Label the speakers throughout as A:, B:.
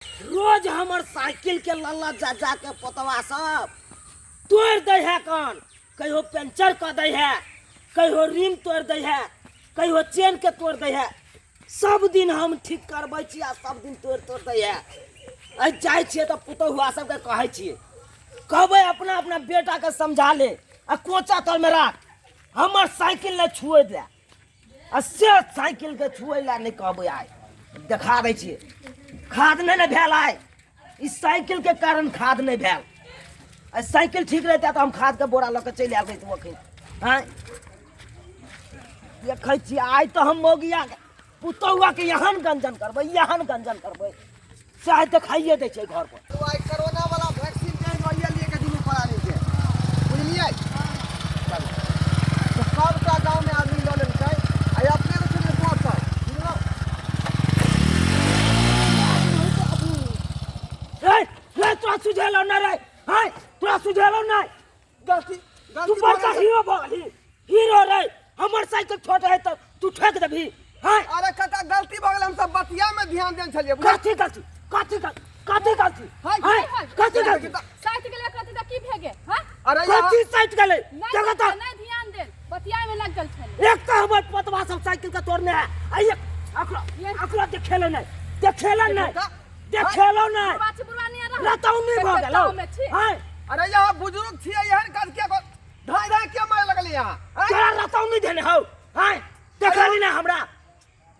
A: रोज हमर साइकिल के लल्ला जा जा के पोतवा सब तोड़ दै है कन, कहियो पंचर कऽ दै है, कहियो रिम तोड़ दै है, कहियो चेन के तोड़ दै है। सब दिन हम ठीक करबै छी आ सब दिन तोड़ तोड़ दै है। आइ जाइ छियै तऽ पुतहुआ सबके कहै छियै, कहबै अपना अपना बेटाके समझा ले आ कोचा तरमे राख, हमर साइकिल नहि छुए दे। आ से साइकिलके छुए लए नहि कहबै, आइ देखा दै छियै। खाद नहि ने भेल आइ, ई साइकिलके कारण खाद नहि भेल। आ साइकिल ठीक रहितै तऽ हम खादके बोरा लऽ कऽ चलि आयल रहितहुँ अखन। आँय देखै छियै आइ तऽ हम मौगियाके पुतहुआके एहन गंजन करबै, एहन गंजन करबै से आइ देखाइए दै छै घर पर।
B: तो आइ कोरोना वाला वैक्सीन के लइए लिए के दुनू प्राणी के, बुझलियै? चलू तो सबटा गांव में आदमी लऽ लेलकै, आ अपने के छोड़ि बचल, बुझलहुँ?
A: रे रे, तोरा सुझेलौ नहि रे? हैं, तोरा सुझेलौ नहि?
B: गलती
A: तू
B: गलती
A: बड़का
B: भऽ गेल।
A: हीरो भऽ गेलही, हीरो रे। हमर साइकिल छोट है तऽ तू ठोक देबही? हैं?
B: अरे काका, गलती भऽ गेल, हम सब बतिया में ध्यान देने छलियै, बुझलियै?
A: कथी गलती? कथी गलती? कथी गलती?
B: हाय,
A: हैं, कथी गलती?
C: साइट गेलै कथी तऽ की भे गेल? हां,
B: अरे यहाँ
A: कथी साइट गेलै?
C: नहीं
A: देखो तऽ
C: नहीं ध्यान देल, बतिया में लग गेल छलै।
A: एक तऽ हमर पतवा सब साइकिल के तोड़ने है आ एक अकरो अकरो देखेलो नहि, देखेलो नहि, देखेलो नहि।
C: बुढ़वा छी, बुढ़वा नहीं रह
A: रतौनी भऽ गेलौ।
C: में छी।
A: हैं?
B: अरे यहाँ बुजुर्ग छियै, एहन काज किया कर धाय धाय किया मारे लगलियै यहाँ? हैं?
A: तोरा रतौनी देने हौ? हैं, देखली ना हमरा?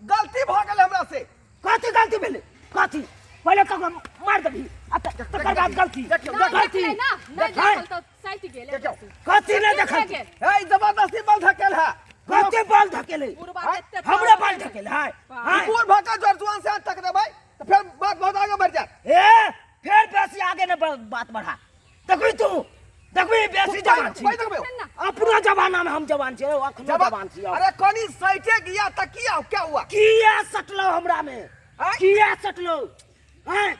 B: गलती भऽ गेल हमरा से।
A: कथी गलती भेलै? कथी? पहिले ककरो मार देबही आ तकर बाद गलती?
B: देखियौ,
C: नहीं
A: गलती
C: देखलै ना, नहीं
A: हैं?
C: देखल तऽ सटि गेल।
B: देखियौ।
A: कथी नहि
C: की भए
A: देखल?
C: गेल?
B: हे, जबरदस्ती बल धकेल है।
A: कथी बल धकेले?
C: बुढ़वा
B: हैं?
C: के एते
A: हमरे
C: पावर
A: बल धकेले है? हैं?
B: बूढ़ भऽ कऽ जोर जुआन से तक देबै तऽ फेर बात बहुत आगे बढ़ि जायत।
A: ए, फेर बेसी आगे ने बात बढ़ा। देखबी तू, देखबी, बेसी जवान छी।
B: कोई देखबै?
A: अपना जमाना में हम जवान छी, अखनो जवान छी।
B: अरे कनी सैटे गिया तऽ किया क्या हुआ?
A: किया सटलो हमरा में?
B: आँय?
A: किया सटलो? हैं?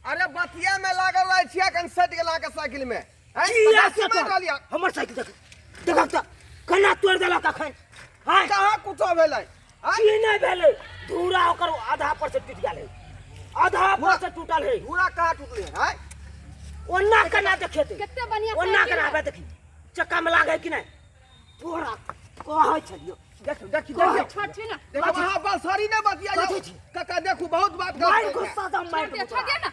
B: अरे बतिया में लागल रहै छियै, कनी सटि गेल अहाँके साइकिल में। आँय?
A: किया
B: तऽ
A: सटल?
B: मारि रहलियै।
A: हमर साइकिल देख, देखक तऽ केना तोड़ि देलक अखन। हैं?
B: कहाँ कुछो भेलै? आँय?
A: की नहि भेलै? धूरा ओकर आधा पर से टूटि गेल है, आधा पर से टूटल है।
B: धूरा कहाँ टूटलै? आँय?
A: ओना केना देखेतै?
C: कते बढ़िया
A: ओना
C: साइकिल
A: केना
C: है।
A: आबे देखी, चक्का में लागै कि नहि? तोरा कहै छलियौ।
B: देखियौ, देखियौ, देखियौ।
C: छोड़ छी ना।
B: देखियौ, अहाँ बस सॉरी नहि बतियाइयौ।
A: कथी छी?
B: काका देखू, बहुत बात गलत
A: मारि
B: कहि
A: गुस्सा से
C: छोड़
A: मारि
C: दे,
A: देबौ
C: छोड़
A: तोरा।
C: दे ना।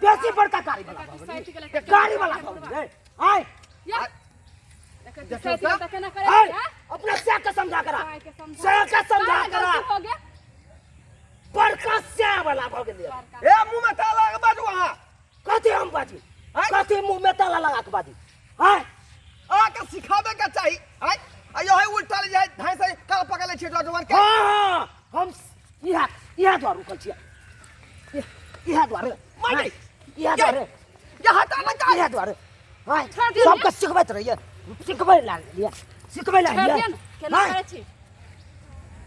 A: बेसी बड़का गाड़ी वाला भऽ गेली।
C: साइकिल के
A: गाड़ी वाला भऽ गेली रे। आय।
C: या।
B: देखियौ
C: साइकिल
B: तऽ।
C: तऽ केना करै
A: आय,
C: छी, हाँ?
A: अपना से के समझा करा,
C: साय के समझा।
A: से के समझा
C: कहाँ
A: करा।
C: गलती हो गेल?
A: बड़का से वाला भऽ गेली।
C: बड़का।
B: ए, मुँह में ताला लगा बाजू अहाँ।
A: कथी हम बाजी?
B: आय?
A: कथी मुँह में ताला लगा के बाजी? आय?
B: अहाँके सिखाबे के चाही। आय, आ यही उल्टा ले जाय धाय से काल पकड़ ले छियै जवान के।
A: हाँ हाँ, हम इहा इहा द्वार रुकल छियै, इहा द्वारे।
B: मार
A: हाँ, इहा द्वारे।
B: ये हटा ना का।
A: इहा द्वारे। हाँ,
C: छोड़ दियौ।
A: सबके सिखबैत रहियै, सिखबै ला लियै, सिखबै ला
C: छोड़
A: लियै।
C: दियौ ने, केना
A: हाँ।
C: करै छी?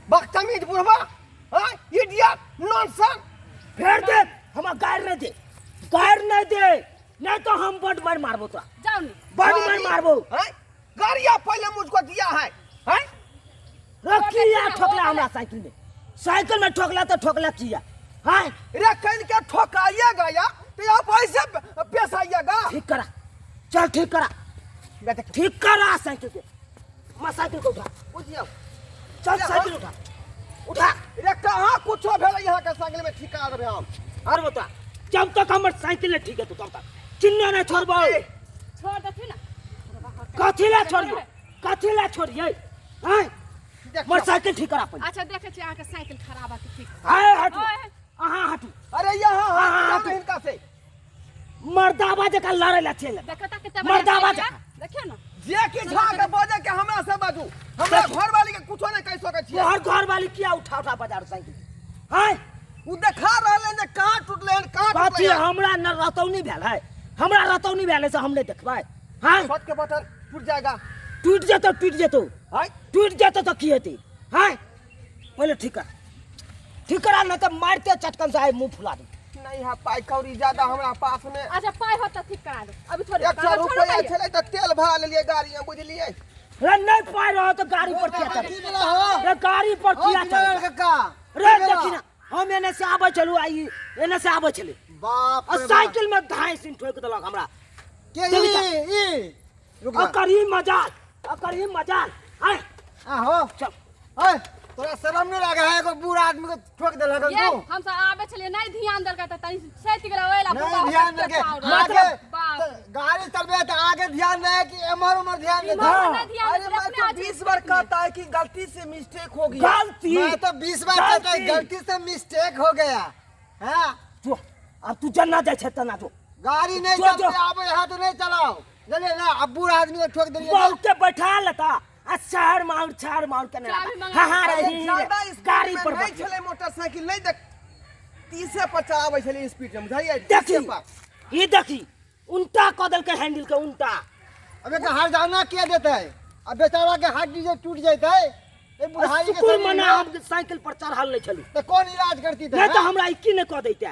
B: बदतमीज बुढ़वा, हाँ, इडियट नॉनसेंस।
A: फेर दे हमरा गारि नहि दे, गारि नहि दे, नहीं तो हम बड मार मारबो तोरा।
C: जाउ ने।
A: बड मार मारबो।
B: हैं? गाड़िया पहले मुझको दिया है। हैं?
A: रे किया ठोकला हमरा साइकिल में? साइकिल में ठोकला तो ठोकला किया? हैं?
B: रे कहीं के ठोकाइएगा या तो आप ऐसे पेश आइएगा।
A: ठीक करा, चल ठीक करा, ठीक करा साइकिल के। मैं साइकिल को उठा,
B: बुझियो।
A: चल साइकिल उठा, उठा।
B: रे कहाँ कुछो भेलै यहाँ के साइकिल में, ठीक करा देबै हम।
A: और बता, जब तक हमर साइकिल नहीं ठीक है तब तक चिन्ह नहीं छोड़बो।
C: छोड़ देथिन ना।
A: कथी ला छोड़िए? कथी ला छोड़िए? हैं? मोर साइकिल ठीक करा पहिले।
C: अच्छा देखै छी अहाँके साइकिल खराब है कि ठीक।
A: हाय हटू,
C: ओए।
A: अहाँ हटू।
B: अरे यहाँ
A: हाँ,
B: हाँ,
A: हटू।
B: हिनका से
A: मर्दाबा जकाँ लड़ै ला चलि।
C: देखो तऽ कते
A: मर्दाबा
C: बढ़िया साइकिल
A: जकाँ।
C: है। देखियौ ना।
B: जे कि झाके बजे के हमरा से बाजू, हमरा घर वाली के कुछो नहीं कहि सकै छियै।
A: तोहर घर वाली किया उठा उठा बाजार साइकिल? हैं?
B: उ देखा रहल है जे कहाँ टूटलै हन, कहाँ
A: कथी
B: टूटलै हन।
A: हमरा न रतौनी भेल है, हमरा रतौनी भेल है से हम नहीं देखबै। हैं?
B: छत के बटन टूट जाएगा।
A: टूट जेतौ, टूट जेतौ।
B: हैं?
A: टूट जेतौ तऽ की हेतै? हैं? पहिले ठीक कर, ठीक करा, नहीं तऽ मारिते चटकन से आइ मुँह फुला दे।
B: नहीं है पाई कौड़ी ज्यादा हमरा पास में।
C: अच्छा पाई होत तऽ ठीक करा दो। अभी थोड़े
B: 100 रुपया छलै तऽ तेल भरा लेलियै गाड़ी में, बुझलियै?
A: रे नहीं पाई रहो तो गाड़ी पर किया चढ़?
D: की भेला हो?
A: रे गाड़ी पर
D: हो
A: किया
D: की भेला
A: चढ़?
D: कक्का?
A: रे
D: की भेला?
A: देखी ना, हम एने से आबै छलू, आ ई एने से आबै छलै।
B: बाप
A: आ
B: रे बाप।
A: साइकिल में धाय सिन ठोक देलक हमरा।
B: के
A: देखी
B: ई ई रुक जा।
A: अकर ई मजाल, अकर ई मजाल। आय
B: आहो
A: चल।
B: ओए तोरा शर्म नहीं लागे है एगो बूढ़ आदमी के ठोक देलक
C: ये
B: तू?
C: हम सब आबे छलिए, नहीं ध्यान देलकै त तनी सैत गेलै ओइला।
B: नहीं ध्यान देलकै आगे।
C: बाप।
B: त गाड़ी चलबे त आगे ध्यान दे कि एम्हर उम्हर ध्यान दे?
C: इम्हर नहीं ध्यान
D: अरे
C: देलकै,
D: मैं
C: अपने
D: तो
C: आदमी
D: 20 बार कहता है कि गलती से मिस्टेक हो गया।
A: गलती।
B: मैं तो 20 बार कहता है
A: गलती।
B: गलती से मिस्टेक हो गया। हाँ
A: जो अब तू जन्ना जाइ छै तना जो।
B: गाड़ी नहीं
A: जो,
B: चलते
A: जो।
B: आबे यहाँ तो नहीं चलाओ चलिए ना। अब बूढ़ आदमी को ठोक दिए।
A: बहु के बैठा लेता आ शहर मार शहर मार के नहीं
C: चाबी
A: रहता।
C: मंगा।
A: हाँ हाँ
D: अरे
A: रही
D: ज्यादा स्पीड
A: गाड़ी
D: में
A: पर
D: नहीं
A: बैठे।
D: छलै मोटरसाइकिल, नहीं देख 30 पर चलाबै छलै स्पीड में, बुझलियै?
A: देखी
D: 30 पर।
A: ई देखी उल्टा कऽ देलकै हैंडल के उल्टा।
B: अब एक हरजाना किया देता है, अब बेचारा के हड्डी जो टूट जाता है ये बुढ़ाई के
A: शुक्र
B: शरीर
A: मना
B: में।
A: हम साइकिल पर चढ़ल नहीं छली।
B: तो कौन इलाज करती थे?
A: नहीं तो हमरा ई की नहीं कऽ दैते।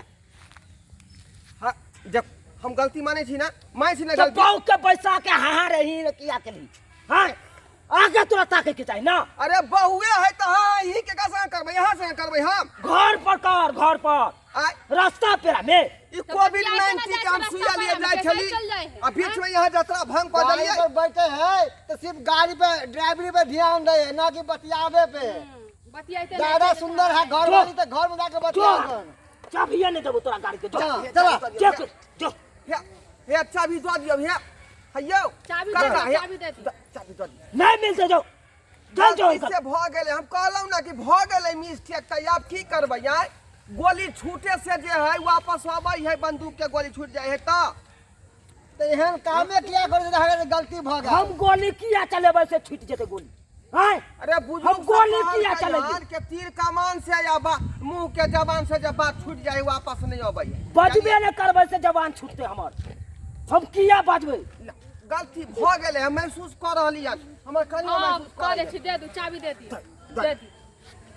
D: हाँ, जब हम गलती मानै छी ना, मानै छी ना
A: तो
D: गलती।
A: बहु के बैसा के हाँ हाँ रही रे किया केली? हाँ आगे तोरा ताके के चाही ना।
D: अरे बहुए है तो हाँ ही के का संग करबै, यहाँ संग करबै हम।
A: घर पर कर, घर पर
D: आय
A: रास्ता पेरा में।
D: ई
C: तो
D: कोविड
C: बतियाइते ना
D: 19
C: जाइ
D: के हम
C: छै
D: सुइया
C: रास्ता
D: लिए
C: पर,
D: जाइ
C: हम कैसे
D: छली
C: चल जाइ है?
D: आ बीच में यहाँ जतरा भंग कऽ
B: गाड़ी
D: देलियै।
B: पर बैठे है तो सिर्फ गाड़ी पे ड्राइवरी पे ध्यान दे है ना कि बतियावे पे।
C: बतियाइते
B: ज्यादा सुंदर है घर
A: जो।
B: वाली तो घर में जाके
A: जो
B: बतियाओ।
A: चाबिया नहीं देबो तोरा गाड़ी के। जो
B: चला चला।
A: जो जो।
D: हे हे चाबी दऽ दियौ, हे हैयौ
C: चाबी
D: काका,
C: दे दियौ,
D: हे,
C: चाबी दे दियौ।
D: चाबी दऽ दियौ।
A: नहीं मिलते जो चल जो।
D: गलती से भऽ गेलै, हम कहलहुँ ना कि भऽ गेलै मिस्टेक, तऽ आब की करबै? आय गोली छूटे से जे है वापस अबै है, बंदूक के गोली छूट जाइ है तऽ।
B: तो एहन कामे किया कर दे, गलती भ गेल।
A: हम गोली किया चलेबै से छूट जेतै गोली? आय
D: अरे बुजुर्ग
A: हम गोली
D: सब
A: किया
D: कहलकै
A: चलेबै?
D: हन के तीर कमान से या मुंह के जबान से जब बात छूट जाए वापस नहीं अबै है।
A: बजबे नहीं करबै से जबान छूटते हमर। हम किया बजबै?
D: गलती भऽ गेलै, हम महसूस कऽ रहली हन, हमर कनियो
C: हाँ
D: महसूस
C: कऽ
D: कऽ
C: दै छी, दे दू चाबी, दे दी दे दी।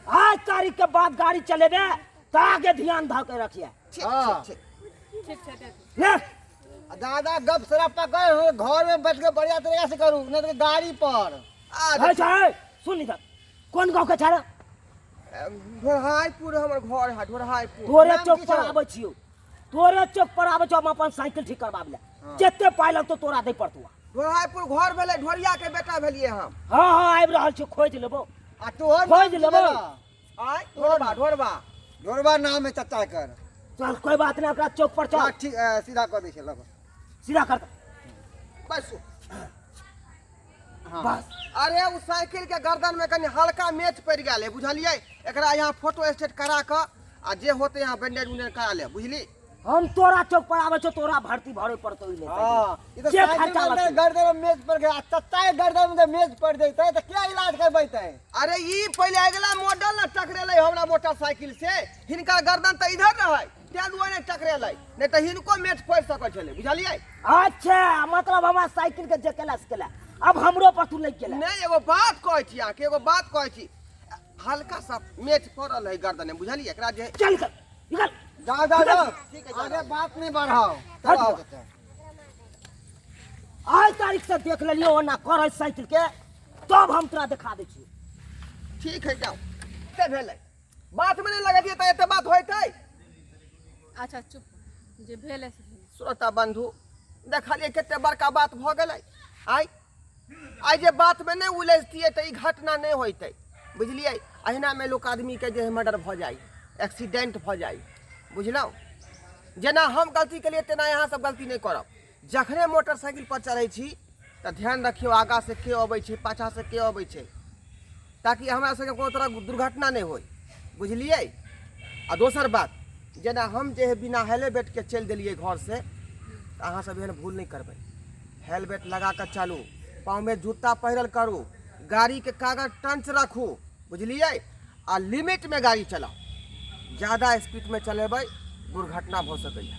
A: आज तारीख के बाद गाड़ी चलेबे तऽ आगे ध्यान धऽ के रखिए।
D: ठीक।
B: हाँ।
D: ठीक ठीक।
C: ठीक छै, दे दू।
A: ले।
B: दादा गप सरापा कर घर में बैठ के बढ़िया तरीका से करू, नहीं तो गाड़ी पर
D: आ
A: है छै सुन इधर, कोन गाँव के छै रे?
D: ढोरहाईपुर हमर घर है, ढोरहाईपुर।
A: तोरे
B: नाम
A: चौक
B: की
A: पर
B: छौ?
A: आबै छियौ, तोरे चौक पर आबै छियौ। हम अपन साइकिल ठीक करबाबै लए जते पाइ लगतौ तोरा दै पड़तौ।
D: ढोरहाईपुर घर भेलै, ढोरिया के बेटा भेलियै हम।
A: हाँ हाँ आबि रहल छियौ, खोजि लेबौ।
B: आ तोहर
A: खोज
B: नाम की
A: लेबै।
B: भेलौ?
D: आय ढोरबा, ढोरबा।
B: ढोरबा नाम है चचा कर।
A: चल कोई बात नहीं, ओकरा चौक पर चल।
B: हाँ, ठीक सीधा कर दै छै लगो।
A: सीधा कर दे।
D: बैसू।
B: हाँ।
A: बस।
D: अरे उ साइकिल के गर्दन में कनि हल्का मेच पड़ि गेल है, बुझलियै? एकरा यहाँ फोटो स्टेट करा कऽ आ जे होतै यहाँ बैंडेज उंडेज करा ले, बुझली?
A: हम तोरा चौक पर आबै छियौ, तोरा भर्ती भरे पड़तौ ई ले।
B: हाँ, ई तो
A: जे
B: साइकिल
A: खर्चा
B: में
A: लगतै।
B: गर्दन में मेज पर गया, चचा के गर्दन में मेज पड़ जैतै तो क्या इलाज करबैतै?
D: अरे ई पहिले अगिला मॉडल ने टकरेलै हमरा मोटरसाइकिल से, हिनका गर्दन तऽ इधर रहै तें दुआरे नहि टकरेलै, नहि तऽ हिनको मेच पड़ि सकै छलै, बुझलियै?
A: अच्छा मतलब हमरा साइकिल के जे केला से केला, अब हमरो पर तू लागि गेला।
D: नहि एगो बात कहै छी अहाँके, एगो बात कहै छी, हल्का सा मेच पड़ल है गर्दन में, बुझलियै? एकरा जे
A: चल निकल निकल।
B: जा जा जा।
D: ठीक है, जा।
B: आगे बात नहीं बढ़ाओ।
A: हट
B: चलो
A: जाओ।
B: आओ चचा।
A: आज तारीख से देख लेलियो ओना करै साइकिल के, तब हम तोरा देखा दै छियौ।
D: ठीक है जाओ। एते भेलै बात में नहि लगतियै तऽ एते बात होइतै?
C: अच्छा चुप, जे भेलै से भेलै।
D: श्रोता बंधु देखलियै कते बड़का बात भऽ गेलै। आइ आइ जे बातमे नहि उलझतियै तऽ ई घटना नहि होइतै, बुझलियै? अहिनामे लोक आदमीके जे है मर्डर भऽ जाइ, एक्सीडेंट भऽ जाइ, बुझलहुँ? जेना हम गलती केलियै तेना अहाँ सब गलती नहि करब। जखने मोटरसाइकिल पर चढ़ै छी तऽ ध्यान रखियौ आगाँ से के अबै छै, पाछाँ से के अबै छै, ताकि हमरा सबके कोनो तरहक दुर्घटना नहि होइ, बुझलियै? आ दोसर बात, जेना हम जे है बिना हेलमेटके चलि देलियै घरसँ, तऽ अहाँ सब एहन भूल नहि करबै। हेलमेट लगा कऽ चलू, पाँवमे जूता पहिरल करू, गाड़ीके कागज टंच राखू, बुझलियै? आ लिमिटमे गाड़ी चलाउ, ज्यादा स्पीडमे चलेबै दुर्घटना भऽ सकैए।